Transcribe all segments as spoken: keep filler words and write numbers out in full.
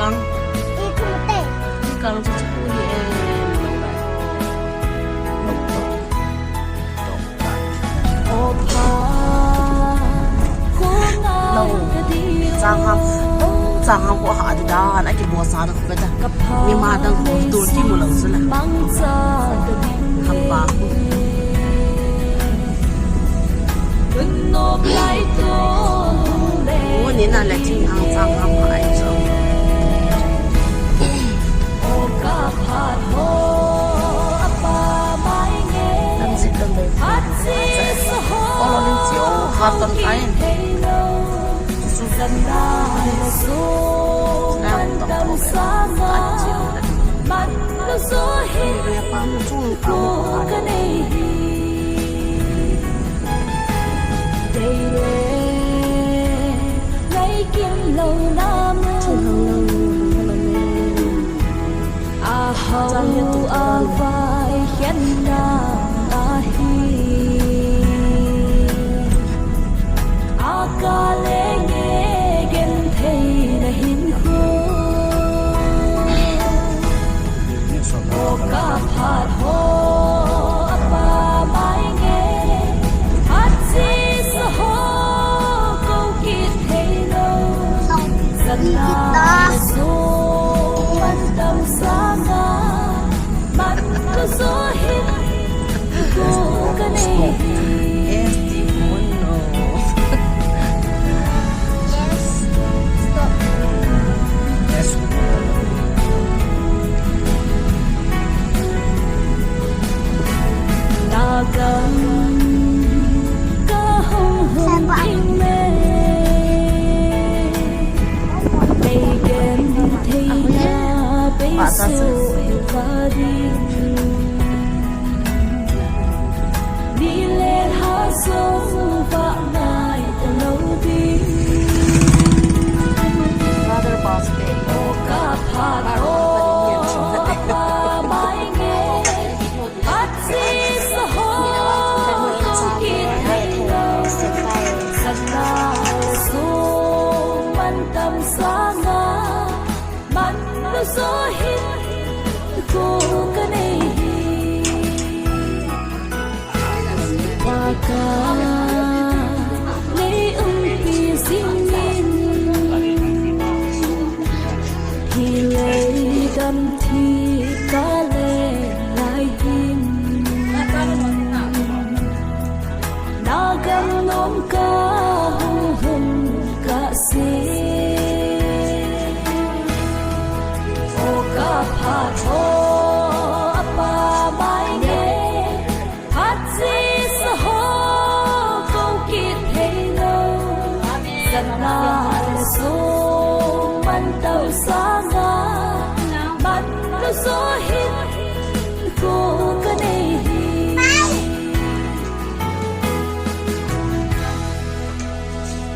Ang. Ikung te. Ikang chu chu ni e. Lo. Chang ham. Chang ham ko ha di dan. Aki bo sa na ko ka ta. Mi ma dang ko tu ti mo lo su na. Ham ba. Mo ni na le ting ang chang ham ai chu. Lam zi kan le. Olo ling chi o ha ton ai. Su. Lam tong ko. Ai chi o. Ni le pa mo chung pa mo ko ai.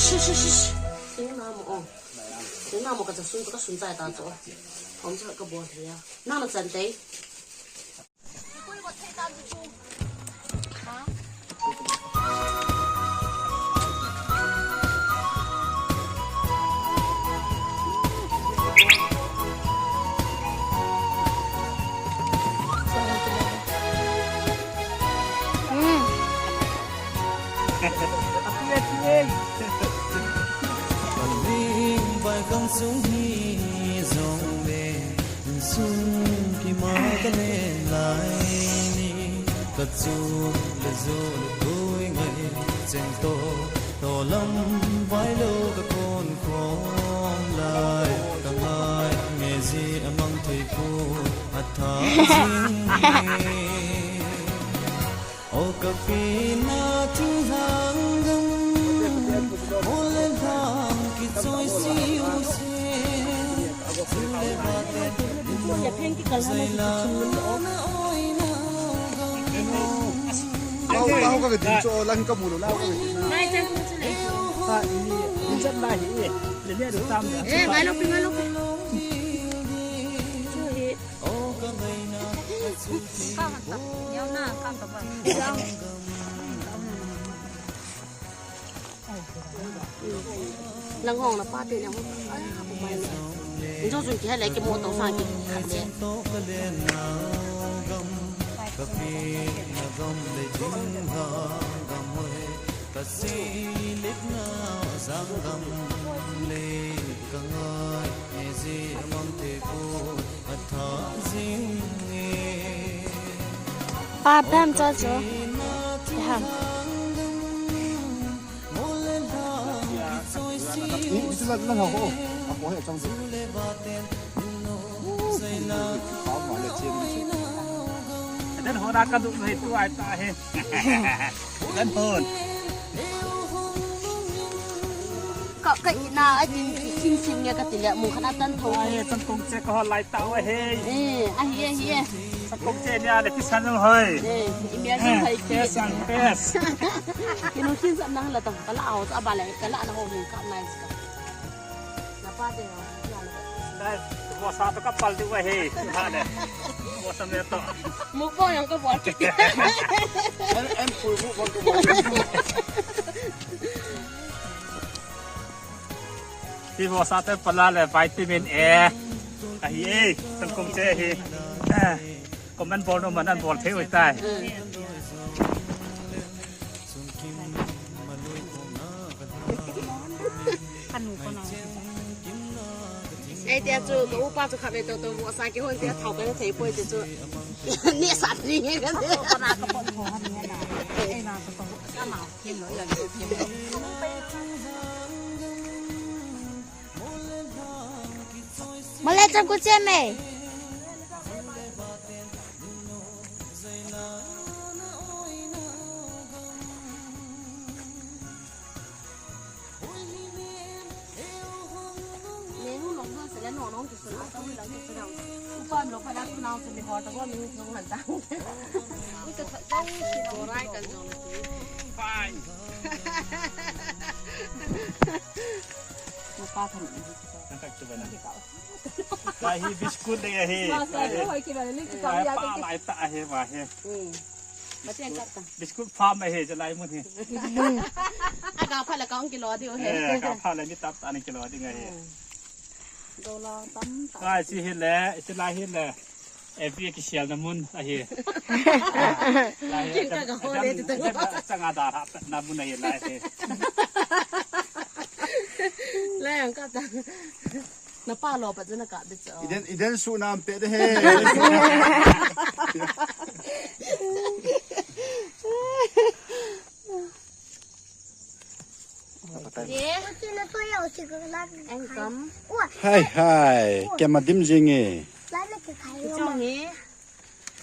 Shi, shi, shi, shi. Sing na mo, oh. Sing na mo ka cha sun, ka sun chai ta cho. Hom cha ka bo thei a. Na na chan tei. Paling vai kang sung hi zong le, sung ki ma ka len lai ni, ka chu le zu le tui ngai, cheng to, to lam vai lo ka kon khom lai, ka ngai nge zi a mang thei pu a tha ching ni. O ka pi na thing hang gam, o le hang ki choi si u se, si le ba te, zai la na oi na gam. Lau, lau ka din cho, lang ka mu lo, lau ka din. Ngai chan ko chule. Ha, ni, ni chan la hi, le le tam. Eh, ngai lo pi, ngai lo pi. Chu hi. Lang hong na pa te lang hong. Ay, ako pa na. Injo jun kihei le kimu to sang kikhat le. Pa, pem cho cho. Ham. Den hon a ka duk hai tu ai ta he. Den hon. Ka, ka ina a din sim sim nge ka ti le mun khat a tan tho. Ai, changkong che ka hol lai ta wa he. Eh, ahi, ahi, eh. Changkong che nia le kisan hoi. Eh, i mi a jin hai ki. Yes, ang best. Kinu kin sa nang la ta, ka la ho, sa ba le, ka la na ho min ka nai sa. Na pa de ho, na na. Dai, vohsa to ka pal di wa he. Ha le. Vohsa me to. Mukbang jong ka bol kit. Em, em, pui mukbang ka bol. Hi vohsa te pal a le vitamin A. Ahi e, changkong che hi. Eh, comment bol nom man an bol thei ui tai. Ei, tia chu, ka upa chu khat ve to to, vohsa kihon tia thau ka thei poi tia chu. Ni sa ni nge ka ni. Ko na ka pon ko han ni na. Ei na ko ko ka ma. Mole chang ku che me. Nenu long dua se le no long kisun a, tau lang kisun a. Upa lo pa da tu nau se le ho ta ko ni thong han ta. Ui ka tha, tau si no rai kan jong. Fine. Mo pa than. Kan tak tu ba na. Lai hi biscuit le hi. Ma sa ko hoi ki ba le ki ka ya. Pa lai ta he ba he. Hmm. Biscuit farm ahi, jalai mun hi. Aga pha la kaung kilo diu he. Eh, aga pha la ni tap tan kilo ding ahi. Dola tam tam. Ai, si hi le, si lai hi le. Epi kisial na mun ahi. Kin ka ga ho le tu ta. Changa da ha na mun ahi lai hi. Lai ang ka ta. Na pa lo pa chu na ka de cho. Iden, iden su nam pe de he. Ye. Ang kam. Hai, hai. Kema dim jing e. Chong he.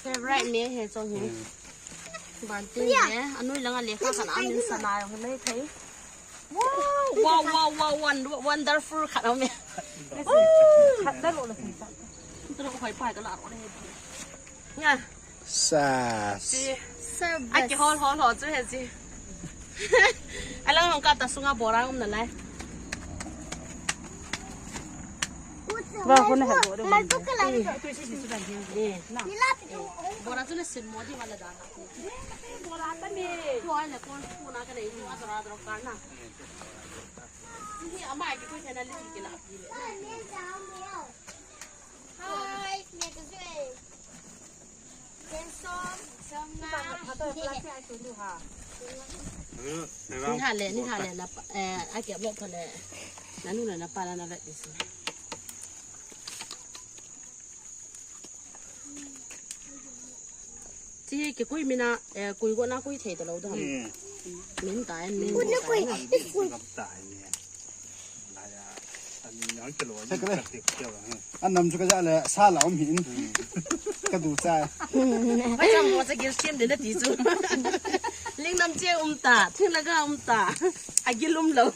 Favorite me he chong he. Ban tin he. Anoi langa lekha khat amin sana jong le thei. Wow, wow, wow, wow, won-, wonderful khat amin. Khat da lo la sin sa. Tu lo khoi pai ka la ro le. Nga. Sa. Si. Ai ki hol hol hol chu he si. Alang long ka ta sunga bora um na lai. Ba ko na he bo de. Bora chu le sin mo di wala da. Bora ta me. Ko ai le kon ku na ka le ni wa dora dora ka na. Ni ama ki ko na le ki la. Hi, me ko je. Ni ha le, ni ha le, na pa, eh, a kep lou pha le. Na nu le na pa la na vet ding. Chi kikui mina, eh, kui go na kui thei ta lou dam. Min ta en min. Kun kui. Sakre. Anam chu ka ja le sa la um hin. Ka du cha. Ba cham mo cha gil siam de na ti chu. Ling nam che um ta, thing la ga um ta. A gil um lou.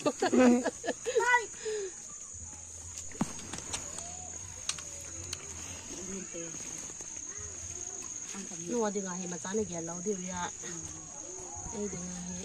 Nu a dinga hi machana gel lou diu ya. Ei dinga hi.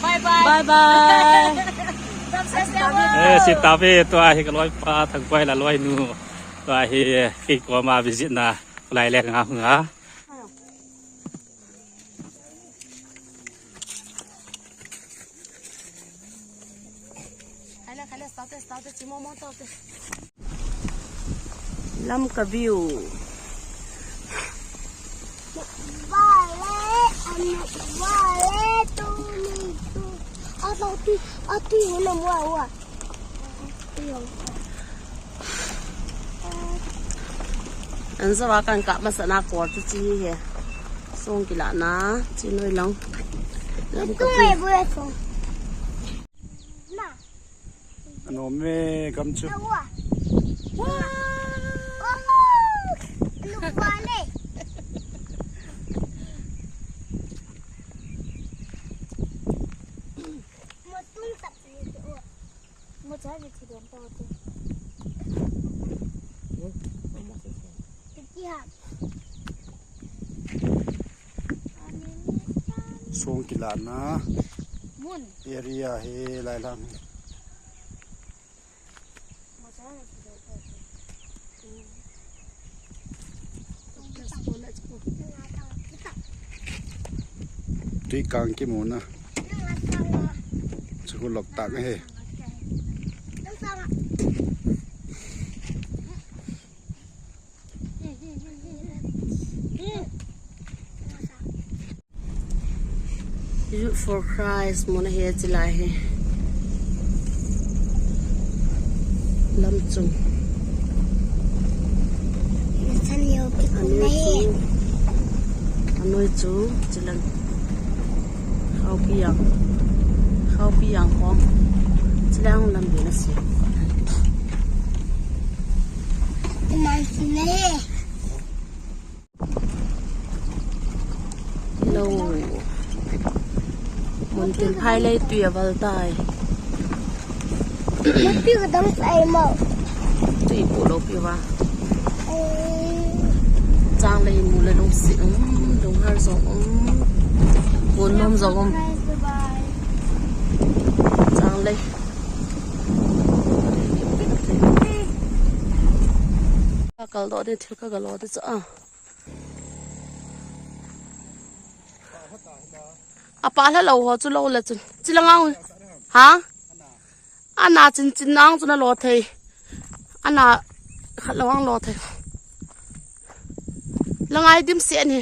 Bye bye. Bye bye. Eh, si tave, tua hi ka loipa Thangpai la loinu. Tua hi, eh, kei koma visit na, lai le nga nga. Lamka view. Vale, vale, tu ni tu. Atu, atu, huna mua, ua. An zawa kan kap masana kor chu chi hi. Song kila na, chi noi lang. Lam ka tu. Ano me kam chu. Song kila na. Mun. Area hi lai lang. Tui kang kimu na. Chu lok tak he. Youth for Christ mun ahi chilai hi. Lam chung. Anoi chu, anoi chu chilang. Khaupi yang. Khaupi yang khom. Chilang lam bi na si. Teman sini. Lo. Mun tin phai lei tui aval tai. Pi ka dang sai mo. Tui pu lo pi va. Chang lei mu le lungsi um, lung har jong um. Kun nom jong um. Chang lei. Ka kal do de thil ka ga lo de cha. Apa hla lo ho chu lo le chun. Chilanga u. Ha? Ana chin chin nang chu na lo thei. Ana khat lo ang lo thei. Langai dim se ni.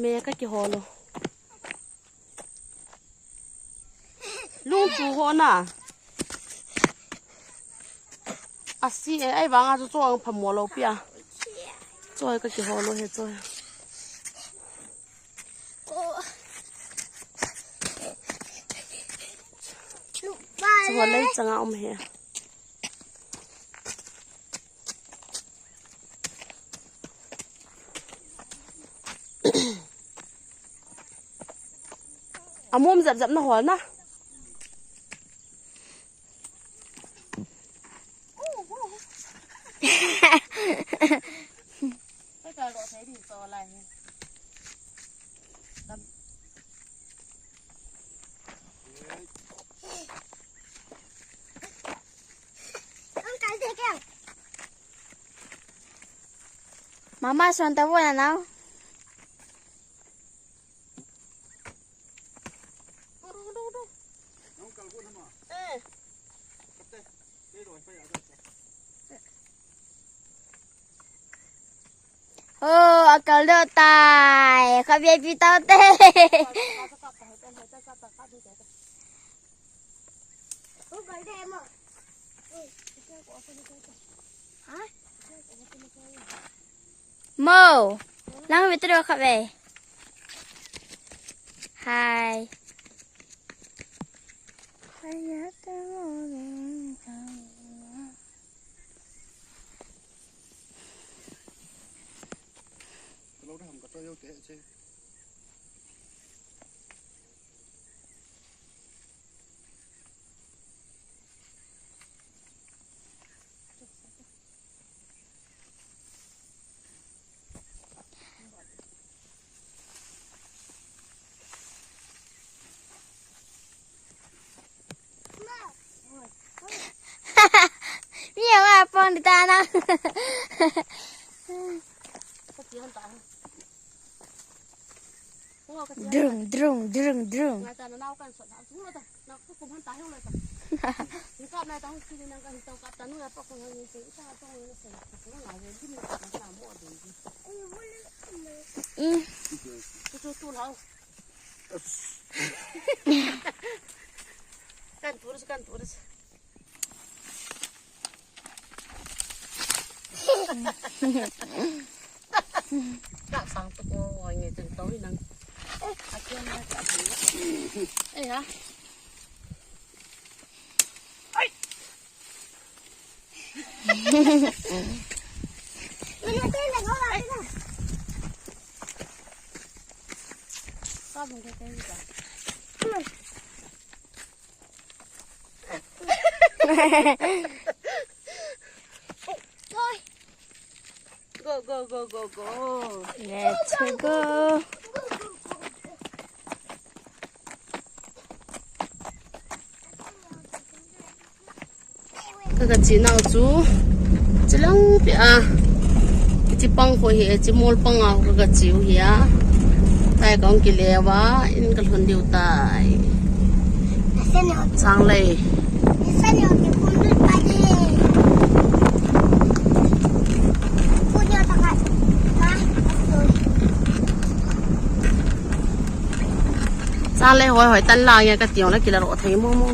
Me ka kihol o. Lung chu ho na. Asi e, ai vanga chu chuang phamo lo pia. Choi ka kihol o he choi. Chu ho lei changa um he. Amom zap zap na hol na. Mama, suan ta vua na nau. Oh, akal do tai. Kha baby tau te. Mo, lang video kha ve. Hi. Dita na. Drung, drung, drung, drung. Mm. Kan turis, kan turis. Ka sang tu ko, ngai chen tau hi nang. Eh, a kian na ka. Eh, ha. Ai. Ka bung ke ke ka. Go, go, go, go, go. Let's go. Ka, ka chi nau chu. Chi lang pi a. Chi pang ko hi, chi mol pang a ka, ka chi u hi a. Tai kong ki le wa, in ka lhun diu tai. Sang lei. Sang lei hoi hoi tan la nge ka tiong la kila ro thei mo mo.